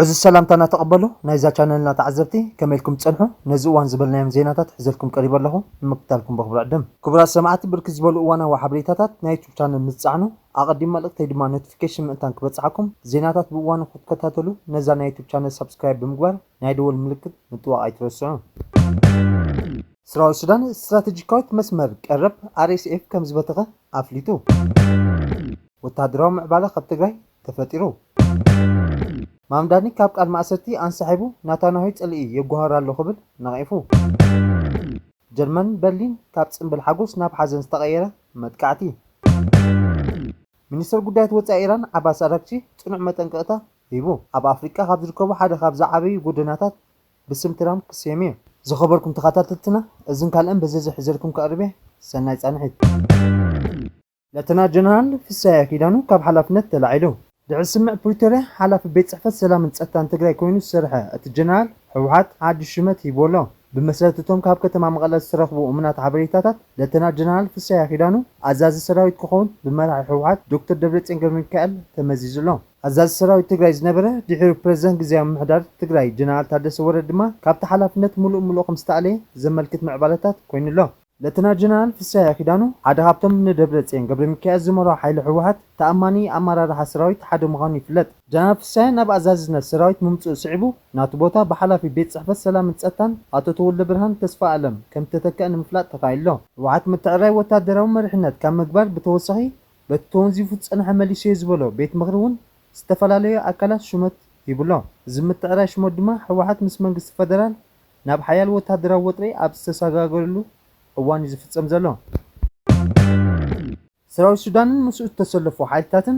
እዚ ሰላምታና ተቐበሉ ናይዛ ቻነልና ተዓዘብቲ፣ ከመይ ኢልኩም ትጸንሑ? ነዚ እዋን ዝበልናዮም ዜናታት ሒዘልኩም ቀሪበ ኣለኹ፣ ንምክታልኩም በኽብሪ ዕድም። ክቡራት ሰማዕቲ፣ ብርክት ዝበሉ እዋናዊ ሓበሬታታት ናይ ዩቱብ ቻነል ምስ ትጻዕኑ፣ ኣቐዲም መልእክተይ ድማ ኖቲፊኬሽን ምእንታን ክበጽሓኩም፣ ዜናታት ብእዋኑ ክትከታተሉ ነዛ ናይ ዩቱብ ቻነል ሳብስክራይብ ብምግባር ናይ ደወል ምልክት ምጥዋቕ ኣይትረስዑ። ሰራዊት ሱዳን ስትራተጂካዊት መስመር ቀረብ ኣር ኤስ ኤፍ ከም ዝበተኸ ኣፍሊጡ። ወተሃደራዊ ምዕባለ ካብ ትግራይ ተፈጢሩ። ማምዳኒ ካብ ቃል ማእሰርቲ ኣንሳሒቡ ናታንያሁ ጽልኢ የጓህር ኣሎ ክብል ነቒፉ። ጀርመን በርሊን ካብ ጽምብል ሓጎስ ናብ ሓዘን ዝተቐየረ መጥቃዕቲ። ሚኒስትር ጉዳያት ወጻኢ ኢራን ዓባስ ኣራግቺ ጽኑዕ መጠንቀቕታ ሂቡ። ኣብ ኣፍሪቃ ካብ ዝርከቡ ሓደ ካብ ዝዓበዩ ጎደናታት ብስም ትራምፕ ክስየም እዩ። ዝኸበርኩም ተኸታተልትና፣ እዝን ካልእን በዘዚ ሒዘልኩም ከቕርብ እየ። ሰናይ ጻንሒት። ሌተና ጀነራል ፍስሃየ ኪዳኑ ካብ ሓላፍነት ተላዒሉ። ድሕሪ ስምምዕ ፕሪቶርያ፣ ሓላፊ ቤት ጽሕፈት ሰላምን ጸጥታን ትግራይ ኮይኑ ዝሰርሐ እቲ ጀነራል፣ ህወሓት ሓድሽ ሹመት ሂብዎ ኣሎ። ብመሰረት እቶም ካብ ከተማ መቐለ ዝተረኽቡ እሙናት ሓበሬታታት፣ ሌተና ጀነራል ፍስሃየ ኪዳኑ ኣዛዚ ሰራዊት ክኸውን ብመራሒ ህወሓት ዶክተር ደብረጽዮን ገብረሚካኤል ተመዚዙ ኣሎ። ኣዛዚ ሰራዊት ትግራይ ዝነበረ፣ ድሒሩ ፕሬዝዳንት ግዝያዊ ምምሕዳር ትግራይ ጀነራል ታደሰ ወረደ ድማ ካብቲ ሓላፍነት ምሉእ ምሉእ ከም ዝተኣለየ ዘመልክት ምዕባለታት ኮይኑ ኣሎ። ሌተና ጀነራል ፍስሃየ ኪዳኑ ሓደ ካብቶም ንደብረጽዮን ገብረሚካኤል ዝመርሖ ሓይሊ ህወሓት ተኣማኒ ኣመራርሓ ሰራዊት ሓደ ምዃኑ ይፍለጥ። ጀነራል ፍስሃየ ናብ ኣዛዝነት ሰራዊት ምምጽኡ ስዒቡ፣ ናቱ ቦታ ብሓላፊ ቤት ጽሕፈት ሰላምን ጸጥታን ኣቶ ተወልደብርሃን ተስፋኣለም ከም ዝተተክአ ንምፍላጥ ተኻኢሉ ኣሎ። ህወሓት ምትዕርራይ ወታደራዊ መሪሕነት ካብ ምግባር ብተወሳኺ፣ በቲ ተወንዚፉ ዝጸንሐ መሊሰዮ ዝበሎ ቤት ምኽሪ እውን ዝተፈላለዩ ኣካላት ሹመት ሂቡ ኣሎ። እዚ ምትዕርራይ ሹመት ድማ ህወሓት ምስ መንግስቲ ፈደራል ናብ ሓያል ወታደራዊ ወጥሪ ኣብ ዝተሰጋገረሉ እዋን እዩ ዝፍጸም ዘሎ። ሰራዊት ሱዳንን ምስኡ ዝተሰለፉ ሓይልታትን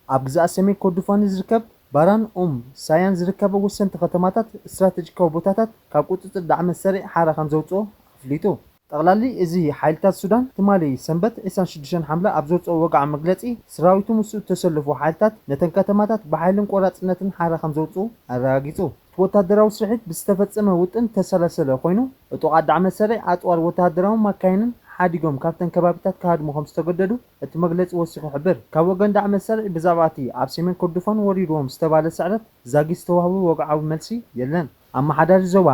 ኣብ ግዝኣት ሰሜን ኮርዶፋን ዝርከብ ባራን ኡም ሳያን ዝርከበ ወሰንቲ ከተማታት፣ ስትራተጂካዊ ቦታታት ካብ ቁጽጽር ዳዕመ ሰሪዕ ሓራ ከም ዘውጽኦ ኣፍሊጡ። ጠቕላሊ እዚ ሓይልታት ሱዳን ትማሊ ሰንበት ዕስራን ሽዱሽተን ሓምለ ኣብ ዘውጽኦ ወግዓዊ መግለጺ፣ ሰራዊቱ ምስኡ እተሰለፉ ሓይልታት ነተን ከተማታት ብሓይልን ቆራጽነትን ሓራ ከም ዘውጽኡ ኣረጋጊጹ። እቲ ወታደራዊ ስርሒት ብዝተፈጸመ ውጥን እተሰላሰለ ኮይኑ፣ ዕጡቓት ዳዕመ ሰሪዕ ኣጽዋር ወተሃደራዊ ማካይንን ሓዲጎም ካብተን ከባቢታት ክሃድሙ ከም ዝተገደዱ እቲ መግለጺ ወሲኹ ይሕብር። ካብ ወገን ዳዕመ ሰሪዕ ብዛዕባ እቲ ኣብ ሰሜን ኮርዶፋን ወሪድዎም ዝተባህለ ስዕረት ዛጊት ዝተዋህበ ወግዓዊ መልሲ የለን። ኣመሓዳሪ ዞባ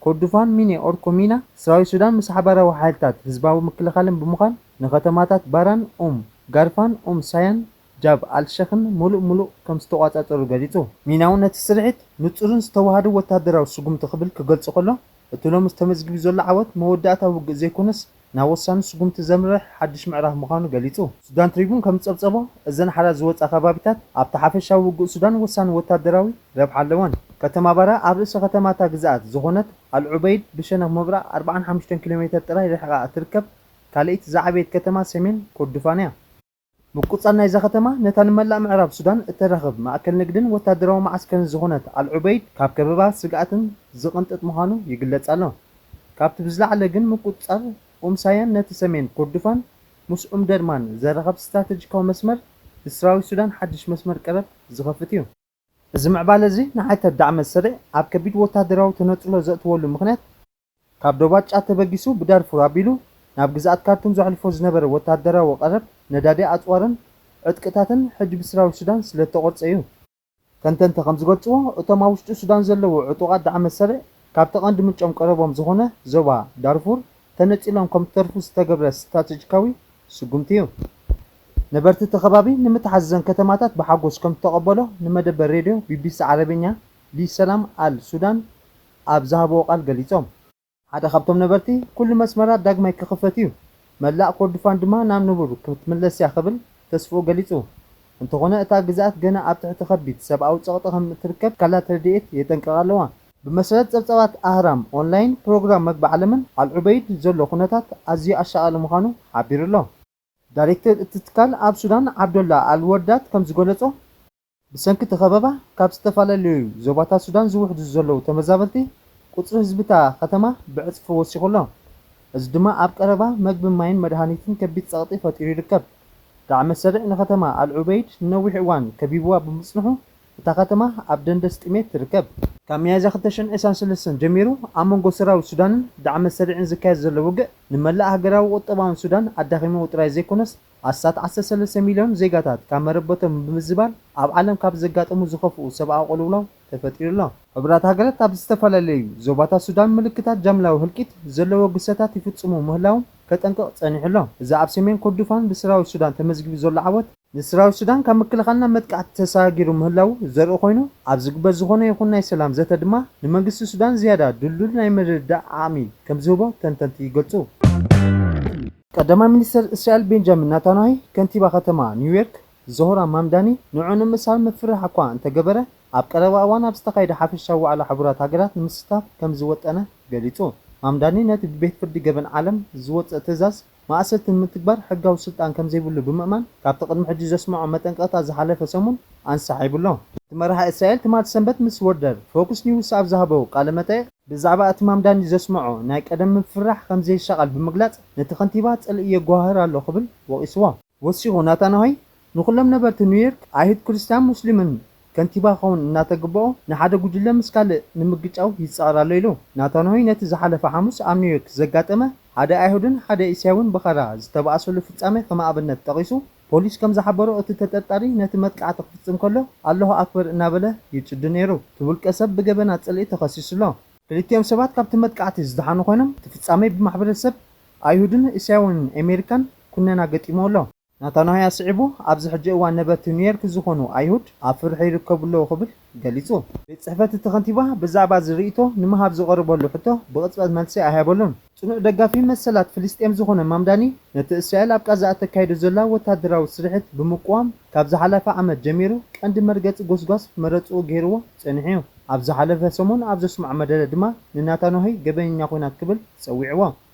ኮርዶፋን ሚኔ ኦርኮ ሚና፣ ሰራዊት ሱዳን ምስ ሓባራዊ ሓይልታት ህዝባዊ ምክልኻልን ብምዃን ንከተማታት ባራን ኡም ጋርፋን ኡም ሳያን ጃብ ኣልሸኽን ምሉእ ምሉእ ከም ዝተቋጻጸሩ ገሊጹ። ሚናው ነቲ ስርሒት ንጹርን ዝተዋሃደ ወታደራዊ ስጉምቲ ክብል ክገልጾ ከሎ፣ እቲ ሎሚ ተመዝጊቡ ዘሎ ዓወት መወዳእታ ውግእ ዘይኮነስ፣ ናብ ወሳኒ ስጉምቲ ዘምርሕ ሓድሽ ምዕራፍ ምዃኑ ገሊጹ። ሱዳን ትሪቡን ከም ዝጸብጸቦ፣ እዘን ሓራ ዝወጻ ከባቢታት ኣብቲ ሓፈሻዊ ውግእ ሱዳን ወሳኒ ወታደራዊ ረብሓ ኣለወን። ከተማ ባራ ኣብ ርእሲ ከተማ እታ ግዝኣት ዝኾነት ኣልዑበይድ ብሸነኽ ምብራቕ ኣርባዓን ሓሙሽተን ኪሎ ሜተር ጥራይ ርሒቓ እትርከብ ካልኣይቲ ዝዓበየት ከተማ ሰሜን ኮርዶፋን እያ። ምቁጽጻር ናይዛ ከተማ ነታ ንመላእ ምዕራብ ሱዳን እተራኽብ ማእከል ንግድን ወታደራዊ መዓስከርን ዝኾነት ኣልዑበይድ ካብ ከበባ ስግኣትን ዝቕንጥጥ ምዃኑ ይግለጽ ኣሎ። ካብቲ ብዝለዓለ ግን ምቁጽጻር ኡም ሳያን ነቲ ሰሜን ኮርዶፋን ምስ ኡም ደርማን ዘራኽብ ስትራተጂካዊ መስመር ንሰራዊት ሱዳን ሓድሽ መስመር ቀረብ ዝኸፍት እዩ። እዚ ምዕባለ እዚ ንሓይልታት ዳዕመ ሰሪዕ ኣብ ከቢድ ወታደራዊ ተነጽሎ ዘእትወሉ ምኽንያት፣ ካብ ዶባት ጫድ ተበጊሱ ብዳርፉር ኣቢሉ ናብ ግዝኣት ካርቱም ዘሕልፎ ዝነበረ ወታደራዊ ቀረብ ነዳዲ ኣጽዋርን ዕጥቅታትን ሕጂ ብሰራዊት ሱዳን ስለ እተቖርጸ እዩ። ተንተንቲ ከም ዝገልጽዎ፣ እቶም ኣብ ውሽጢ ሱዳን ዘለዉ ዕጡቓት ዳዕመ ሰሪዕ ካብቲ ቀንዲ ምንጮም ቀረቦም ዝኾነ ዞባ ዳርፉር ተነጺሎም ከም ዝተርፉ ዝተገብረ ስትራተጂካዊ ስጉምቲ እዩ። ነበርቲ እቲ ከባቢ ንምትሓዝ እዘን ከተማታት ብሓጎስ ከም ዝተቐበሎ ንመደበር ሬድዮ ቢ ቢ ሲ ዓረብኛ ሊ ሰላም ኣል ሱዳን ኣብ ዝሃብዎ ቃል ገሊጾም። ሓደ ካብቶም ነበርቲ፣ "ኩሉ መስመራት ዳግማይ ክኽፈት እዩ፣ መላእ ኮርዶፋን ድማ ናብ ንቡር ክትምለስ እያ" ክብል ተስፍኡ ገሊጹ። እንተኾነ፣ እታ ግዝኣት ገና ኣብ ትሕቲ ከቢድ ሰብኣዊ ጸቕጢ ከም እትርከብ ትካላት ረድኤት የጠንቅቓ ኣለዋ። ብመሰረት ጸብጻባት ኣህራም ኦንላይን፣ ፕሮግራም መግቢ ዓለምን ኣልዑበይድ ዘሎ ኩነታት ኣዝዩ ኣሻቓሊ ምዃኑ ሓቢሩ ኣሎ። ዳይሬክተር እቲ ትካል ኣብ ሱዳን ዓብዶላ ኣልወርዳት ከም ዝገለጾ፣ ብሰንኪ እቲ ከበባ ካብ ዝተፈላለዩ ዞባታት ሱዳን ዝውሕዙ ዘለዉ ተመዛበልቲ፣ ቁጽሪ ህዝቢ እታ ከተማ ብዕጽፊ ወሲኹ ኣሎ። እዚ ድማ ኣብ ቀረባ መግብን ማይን መድሃኒትን ከቢድ ጸቕጢ ፈጢሩ ይርከብ። ዳዕመ ሰሪዕ ንከተማ ኣልዑበይድ ንነዊሕ እዋን ከቢብዋ ብምጽንሑ፣ እታ ከተማ ኣብ ደንደስ ጥሜት ትርከብ። ካብ ሚያዝያ ክልተ ሽሕን ዕስራን ሰለስተን ጀሚሩ ኣብ መንጎ ሰራዊት ሱዳንን ዳዕመ ሰሪዕን ዝካየድ ዘሎ ውግእ፣ ንመላእ ሃገራዊ ቁጠባውን ሱዳን ኣዳኺምዎ ጥራይ ዘይኮነስ፣ ኣስታት ዓሰርተ ሰለስተ ሚልዮን ዜጋታት ካብ መረበቶም ብምዝባል፣ ኣብ ዓለም ካብ ዘጋጠሙ ዝኸፍኡ ሰብኣዊ ቅልውላው ተፈጢሩ ኣሎ። ሕቡራት ሃገራት ኣብ ዝተፈላለዩ ዞባታት ሱዳን ምልክታት ጃምላዊ ህልቂት ዘለዎ ግሰታት ይፍጽሙ ምህላዎም ከጠንቅቕ ጸኒሑ ኣሎ። እዚ ኣብ ሰሜን ኮርዶፋን ብሰራዊት ሱዳን ተመዝጊቡ ዘሎ ዓወት ንሰራዊት ሱዳን ካብ ምክልኻል ናብ መጥቃዕቲ ተሰጋጊሩ ምህላዉ ዘርኢ ኮይኑ፣ ኣብ ዝግበር ዝኾነ ይኹን ናይ ሰላም ዘተ ድማ ንመንግስቲ ሱዳን ዝያዳ ድልዱል ናይ ምርድዳእ ዓቕሚ ከም ዝህቦ ተንተንቲ ይገልጹ። ቀዳማይ ሚኒስተር እስራኤል ቤንጃሚን ናታንያሁ ከንቲባ ከተማ ኒውዮርክ ዞህራ ማምዳኒ ንዕኡ ንምእሳር ምፍርራሕ እኳ እንተገበረ፣ ኣብ ቀረባ እዋን ኣብ ዝተኻየደ ሓፈሻዊ ዋዕላ ሕቡራት ሃገራት ንምስታፍ ከም ዝወጠነ ገሊጹ። ማምዳኒ ነቲ ብቤት ፍርዲ ገበን ዓለም ዝወጸ ትእዛዝ ማእሰርቲ ንምትግባር ሕጋዊ ስልጣን ከም ዘይብሉ ብምእማን፣ ካብቲ ቅድሚ ሕጂ ዘስምዖ መጠንቀቕታ ዝሓለፈ ሰሙን ኣንሳሒቡ ኣሎ። እቲ መራሒ እስራኤል ትማሊ ሰንበት ምስ ወርደር ፎክስ ኒውስ ኣብ ዝሃቦ ቃለ መጠይቕ፣ ብዛዕባ እቲ ማምዳኒ ዘስምዖ ናይ ቀደም ምፍርራሕ ከም ዘይሻቐል ብምግላጽ፣ ነቲ ከንቲባ ጽልኢ የጓህር ኣሎ ክብል ወቒስዎ። ወሲኹ ናታንያሁ፣ ንኹሎም ነበርቲ ኒውዮርክ፣ ኣይሁድ፣ ክርስትያን፣ ሙስሊምን ከንቲባ ክኸውን እናተገበኦ ንሓደ ጉጅለ ምስ ካልእ ንምግጫው ይጻወር ኣሎ ኢሉ። ናታንያሁ ነቲ ዝሓለፈ ሓሙስ ኣብ ኒውዮርክ ዘጋጠመ ሓደ ኣይሁድን ሓደ እስያውን ብኻራ ዝተባእሰሉ ፍጻሜ ከም ኣብነት ጠቒሱ፣ ፖሊስ ከም ዝሓበሮ እቲ ተጠርጣሪ ነቲ መጥቃዕቲ ክፍጽም ከሎ ኣላሁ ኣክበር እናበለ ይጭዱ ነይሩ። እቲ ውልቀ ሰብ ብገበናት ጽልኢ ተኸሲሱ ኣሎ። ክልቲኦም ሰባት ካብቲ መጥቃዕቲ ዝደሓኑ ኮይኖም፣ እቲ ፍጻሜ ብማሕበረሰብ ኣይሁድን እስያውን ኣሜሪካን ኩነና ገጢምዎ ኣሎ። ናታንያሁ ኣስዒቡ፣ ኣብዚ ሕጂ እዋን ነበርቲ ኒውዮርክ ዝኾኑ ኣይሁድ ኣብ ፍርሒ ይርከቡ ኣለዉ ክብል ገሊጹ። ቤት ጽሕፈት እቲ ከንቲባ ብዛዕባ እዚ ርእይቶ ንምሃብ ዝቐረበሉ ሕቶ ብቕጽበት መልሲ ኣይሃበሉን። ጽኑዕ ደጋፊ መሰላት ፍልስጤም ዝኾነ ማምዳኒ፣ ነቲ እስራኤል ኣብ ቃዛ እተካይዶ ዘላ ወታደራዊ ስርሒት ብምቅዋም፣ ካብ ዝሓለፈ ዓመት ጀሚሩ ቀንዲ መርገጺ ጎስጓስ መረጽኡ ገይርዎ ጸኒሑ እዩ። ኣብ ዝሓለፈ ሰሙን ኣብ ዘስምዖ መደረ ድማ ንናታንያሁ ገበነኛ ኲናት ክብል ጸዊዕዎ።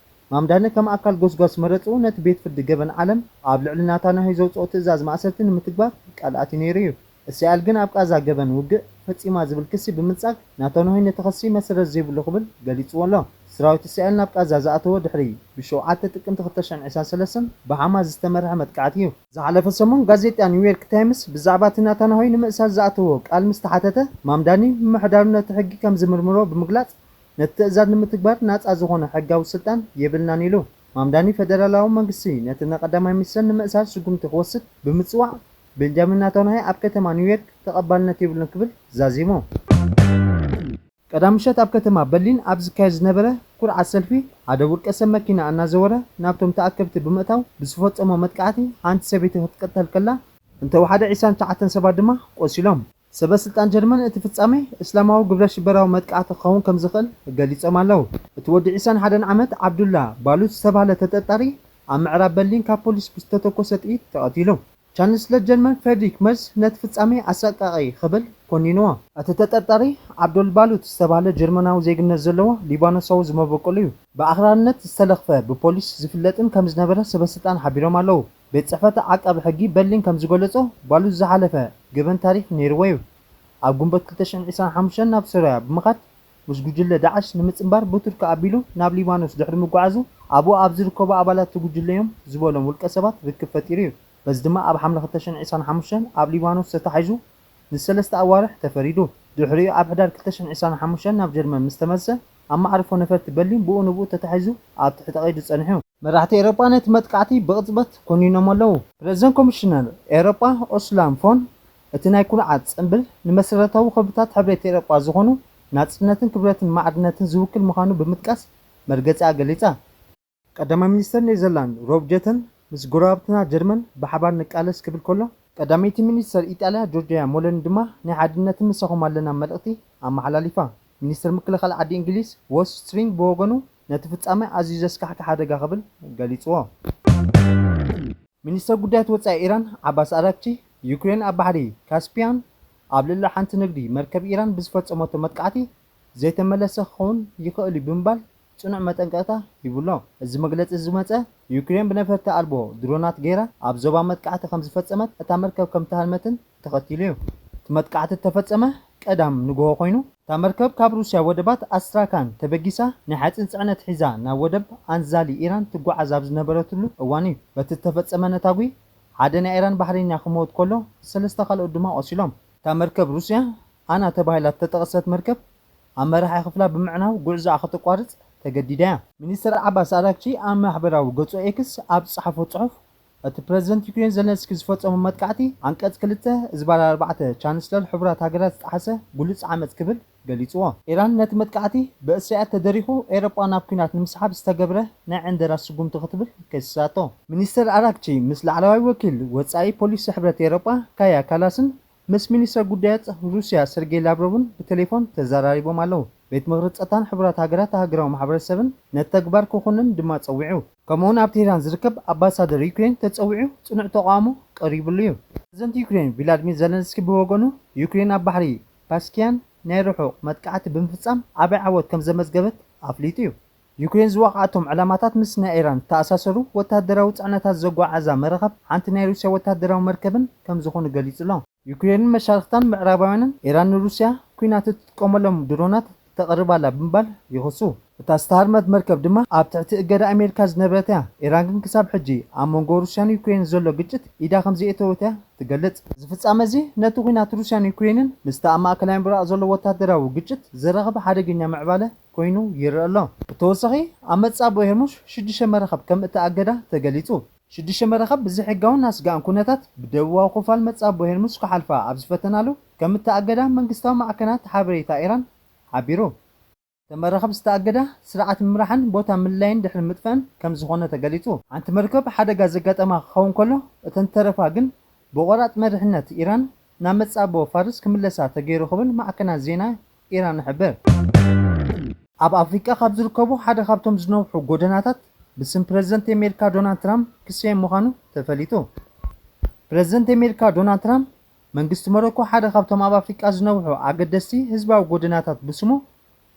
ማምዳኒ ከም ኣካል ጎስጓስ መረጽኡ ነቲ ቤት ፍርዲ ገበን ዓለም ኣብ ልዕሊ ናታንያሁ ዘውጽኦ ትእዛዝ ማእሰርቲ ንምትግባር ቃል ኣትዩ ነይሩ እዩ። እስራኤል ግን ኣብ ቃዛ ገበን ውግእ ፈጺማ ዝብል ክሲ ብምንጻግ፣ ናታንያሁ ነቲ ክሲ መሰረት ዘይብሉ ክብል ገሊጽዎ ኣሎ። ሰራዊት እስራኤል ናብ ቃዛ ዝኣተወ ድሕሪ ብሸውዓተ ጥቅምቲ ክልተ ሽሕን ዕስራን ሰለስተን ብሓማስ ዝተመርሐ መጥቃዕቲ እዩ። ዝሓለፈ ሰሙን ጋዜጣ ኒውዮርክ ታይምስ ብዛዕባ እቲ ናታንያሁ ንምእሳር ዝኣተዎ ቃል ምስ ተሓተተ፣ ማምዳኒ ምምሕዳሩ ነቲ ሕጊ ከም ዝምርምሮ ብምግላጽ፣ ነቲ ትእዛዝ ንምትግባር ናጻ ዝኾነ ሕጋዊ ስልጣን የብልናን ኢሉ። ማምዳኒ ፈደራላዊ መንግስቲ ነቲ ንቀዳማይ ሚኒስተር ንምእሳር ስጉምቲ ክወስድ ብምጽዋዕ፣ ቤንጃሚን ናታንያሁ ኣብ ከተማ ኒውዮርክ ተቐባልነት የብሉን ክብል ዛዚሙ። ቀዳም ምሸት ኣብ ከተማ በርሊን ኣብ ዝካየድ ዝነበረ ኩርዓት ሰልፊ፣ ሓደ ውልቀ ሰብ መኪና እናዘወረ ናብቶም ተኣከብቲ ብምእታው ብዝፈጸሞ መጥቃዕቲ ሓንቲ ሰበይቲ ክትቅተል ከላ፣ እንተወሓደ ዕስራን ትሽዓተን ሰባት ድማ ቆሲሎም። ሰበ ስልጣን ጀርመን እቲ ፍጻሜ እስላማዊ ግብረ ሽበራዊ መጥቃዕቲ ክኸውን ከም ዝኽእል ገሊጾም ኣለዉ። እቲ ወዲ ዕስራን ሓደን ዓመት ዓብዱላ ባሉት ዝተባህለ ተጠርጣሪ ኣብ ምዕራብ በርሊን ካብ ፖሊስ ብዝተተኮሰ ጥይት ተቐቲሉ። ቻንስለር ጀርመን ፍሬድሪክ መርዝ ነቲ ፍጻሜ ኣሰቃቒ ክብል ኮኒንዎ። እቲ ተጠርጣሪ ዓብዶል ባሉት ዝተባህለ ጀርመናዊ ዜግነት ዘለዎ ሊባኖሳዊ ዝመበቆሉ እዩ። ብኣኽራርነት ዝተለኽፈ ብፖሊስ ዝፍለጥን ከም ዝነበረ ሰበ ስልጣን ሓቢሮም ኣለዉ። ቤት ጽሕፈት ዓቃቢ ሕጊ በርሊን ከም ዝገለጾ፣ ባሉት ዝሓለፈ ገበን ታሪኽ ነይርዎ እዩ። ኣብ ግንቦት ክልተ ሽሕን ዕስራን ሓሙሽተን ናብ ሶርያ ብምኻድ ምስ ጉጅለ ዳዕሽ ንምጽንባር ብቱርኪ ኣቢሉ ናብ ሊባኖስ ድሕሪ ምጓዓዙ፣ ኣብኡ ኣብ ዝርከቡ ኣባላት እቲ ጉጅለ እዮም ዝበሎም ውልቀ ሰባት ርክብ ፈጢሩ እዩ። በዚ ድማ ኣብ ሓምለ ክልተ ሽሕን ዕስራን ሓሙሽተን ኣብ ሊባኖስ ተታሒዙ ንሰለስተ ኣዋርሕ ተፈሪዱ። ድሕሪኡ ኣብ ሕዳር ክልተ ሽሕን ዕስራን ሓሙሽተን ናብ ጀርመን ምስ ተመልሰ፣ ኣብ መዓርፎ ነፈርቲ በርሊን ብኡ ንብኡ ተታሒዙ ኣብ ትሕቲ ቀይዲ ጸኒሑ። መራሕቲ ኤውሮጳ ነቲ መጥቃዕቲ ብቕጽበት ኮኒኖሞ ኣለዉ። ፕረዚደንት ኮሚሽነር ኤውሮጳ ኡርሱላ ፎን፣ እቲ ናይ ኩርዓት ጽምብል ንመሰረታዊ ክብርታት ሕብረት ኤውሮጳ ዝኾኑ ናጽነትን ክብረትን ማዕርነትን ዝውክል ምዃኑ ብምጥቃስ መርገጺኣ ገሊጻ። ቀዳማይ ሚኒስተር ኔዘርላንድ ሮብ ጀተን ምስ ጎረባብትና ጀርመን ብሓባር ንቃለስ ክብል ከሎ፣ ቀዳመይቲ ሚኒስተር ኢጣልያ ጆርጅያ ሞሎኒ ድማ ናይ ሓድነትን ምሳኹም ኣለና መልእኽቲ ኣመሓላሊፋ። ሚኒስተር ምክልኻል ዓዲ እንግሊዝ ዎስ ስትሪንግ ብወገኑ ነቲ ፍጻሜ ኣዝዩ ዘስካሕክሕ ሓደጋ ክብል ገሊጽዎ። ሚኒስተር ጉዳያት ወጻኢ ኢራን ዓባስ ኣራግቺ፣ ዩክሬን ኣብ ባሕሪ ካስፒያን ኣብ ልዕሊ ሓንቲ ንግዲ መርከብ ኢራን ብዝፈጸመቶ መጥቃዕቲ ዘይተመለሰ ክኸውን ይኽእል እዩ ብምባል ጽኑዕ መጠንቀቕታ ሂቡ ኣሎ። እዚ መግለጺ ዝመጸ፣ ዩክሬን ብነፈርቲ ኣልቦ ድሮናት ገይራ ኣብ ዞባ መጥቃዕቲ ከም ዝፈጸመት እታ መርከብ ከም እተሃልመትን ተኸቲሉ እዩ። እቲ መጥቃዕቲ እተፈጸመ ቀዳም ንግሆ ኮይኑ፣ እታ መርከብ ካብ ሩስያ ወደባት ኣስትራካን ተበጊሳ ናይ ሓጺን ጽዕነት ሒዛ ናብ ወደብ ኣንዛሊ ኢራን ትጓዓዝ ኣብ ዝነበረትሉ እዋን እዩ። በቲ እተፈጸመ ነታጒ፣ ሓደ ናይ ኢራን ባሕረኛ ክመውት ከሎ፣ ሰለስተ ካልኦት ድማ ቆሲሎም። እታ መርከብ ሩስያ ኣና ተባሂላ እተጠቕሰት መርከብ፣ ኣብ መራሒ ክፍላ ብምዕናው ጉዕዞኣ ከተቋርጽ ተገዲዳ እያ። ሚኒስተር ዓባስ ኣራግቺ ኣብ ማሕበራዊ ገጹ ኤክስ ኣብ ዝጸሓፎ ጽሑፍ፣ እቲ ፕረዚደንት ዩክሬን ዘለንስኪ ዝፈጸሞ መጥቃዕቲ፣ ዓንቀጽ ክልተ እዝባር ኣርባዕተ ቻንስለር ሕቡራት ሃገራት ዝጠሓሰ ግሉጽ ዓመጽ ክብል ገሊጽዎ። ኢራን ነቲ መጥቃዕቲ ብእስራኤል ተደሪኹ ኤውሮጳ ናብ ኲናት ንምስሓብ ዝተገብረ ናይ ዕንደራ ስጉምቲ ክትብል ከሲሳቶ። ሚኒስተር ኣራግቺ ምስ ላዕለዋይ ወኪል ወጻኢ ፖሊሲ ሕብረት ኤውሮጳ ካያ ካላስን ምስ ሚኒስተር ጉዳያት ሩስያ ሰርጌይ ላቭሮቭን ብቴሌፎን ተዘራሪቦም ኣለዉ። ቤት ምኽሪ ጸጥታን ሕቡራት ሃገራት ኣህጉራዊ ማሕበረሰብን ነቲ ተግባር ክኹንን ድማ ጸዊዑ። ከምኡውን ኣብ ቴህራን ዝርከብ ኣምባሳደር ዩክሬን ተጸዊዑ ጽኑዕ ተቓውሞ ቀሪብሉ እዩ። ፕረዚደንት ዩክሬን ቪላድሚር ዘለንስኪ ብወገኑ፣ ዩክሬን ኣብ ባሕሪ ፓስኪያን ናይ ርሑቕ መጥቃዕቲ ብምፍጻም ዓቢ ዓወት ከም ዘመዝገበት ኣፍሊጡ እዩ። ዩክሬን ዝወቕዓቶም ዕላማታት ምስ ናይ ኢራን ዝተኣሳሰሩ ወተሃደራዊ ጽዕነታት ዘጓዓዕዛ መራኸብ ሓንቲ ናይ ሩስያ ወተሃደራዊ መርከብን ከም ዝኾኑ ገሊጹ ኣሎ። ዩክሬንን መሻርኽታን ምዕራባውያንን፣ ኢራን ንሩስያ ኲናት እትጥቀመሎም ድሮናት ተቕርብ ኣላ ብምባል ይኽሱ። እታ ዝተሃርመት መርከብ ድማ ኣብ ትሕቲ እገዳ ኣሜሪካ ዝነበረት እያ። ኢራን ግን ክሳብ ሕጂ ኣብ መንጎ ሩስያን ዩክሬንን ዘሎ ግጭት ኢዳ ከም ዘየእተወት እያ ትገልጽ። እዚ ፍጻመ እዚ ነቲ ኲናት ሩስያን ዩክሬንን ምስቲ ኣብ ማእከላይ ምብራቕ ዘሎ ወተሃደራዊ ግጭት ዘራኽብ ሓደገኛ ምዕባለ ኮይኑ ይረአ ኣሎ። ብተወሳኺ ኣብ መጻብቦ ሄርሙዝ ሽዱሽተ መራኽብ ከም እተኣገዳ ተገሊጹ። ሽዱሽተ መራኽብ ብዘይሕጋውን ኣስጋእን ኩነታት ብደቡባዊ ክፋል መጻብቦ ሄርሙዝ ክሓልፋ ኣብ ዝፈተናሉ ከም እተኣገዳ መንግስታዊ ማዕከናት ሓበሬታ ኢራን ሓቢሩ። እተን መራኽብ ዝተኣገዳ ስርዓት ምምራሕን ቦታ ምልላይን ድሕሪ ምጥፍአን ከም ዝኾነ ተገሊጹ። ሓንቲ መርከብ ሓደጋ ዘጋጠማ ክኸውን ከሎ፣ እተን ዝተረፋ ግን ብቆራጽ መሪሕነት ኢራን ናብ መጻብቦ ፋርስ ክምለሳ ተገይሩ ክብል ማዕከናት ዜና ኢራን ይሕብር። ኣብ ኣፍሪቃ ካብ ዝርከቡ ሓደ ካብቶም ዝነውሑ ጎደናታት ብስም ፕረዚደንት ኣሜሪካ ዶናልድ ትራምፕ ክስየም ምዃኑ ተፈሊጡ። ፕረዚደንት ኣሜሪካ ዶናልድ ትራምፕ መንግስቲ ሞሮኮ ሓደ ካብቶም ኣብ ኣፍሪቃ ዝነውሑ ኣገደስቲ ህዝባዊ ጎደናታት ብስሙ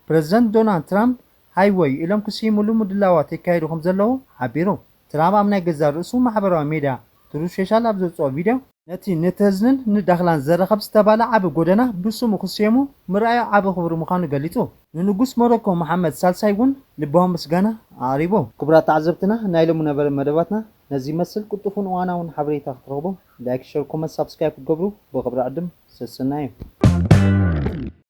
ፕረዚደንት ዶናልድ ትራምፕ ሃይወይ ኢሎም ክስይምሉ ምድላዋት የካይዱ ከም ዘለዉ ሓቢሩ። ትራምፕ ኣብ ናይ ገዛእ ርእሱ ማሕበራዊ ሜድያ ትሩዝ ሶሻል ኣብ ዘውጽኦ ቪድዮ፣ ነቲ ንተዝንን ንዳኽላን ዘራኽብ ዝተባለ ዓቢ ጎደና ብስሙ ክስየሙ ምርኣዩ ዓቢ ክብሪ ምዃኑ ገሊጹ። ንንጉስ ሞሮኮ መሓመድ ሳልሳይ እውን ልባዊ ምስጋና ኣቕሪቡ። ክቡራት ተዓዘብትና፣ ናይ ሎሚ ነበረ መደባትና ነዚ ይመስል። ቅልጡፍን እዋናውን ሓበሬታ ክትረኽቡ ላይክ፣ ሸር፣ ኮመንት፣ ሳብስክራይብ ክትገብሩ ብኽብሪ ዕድም ሰሰና እዩ።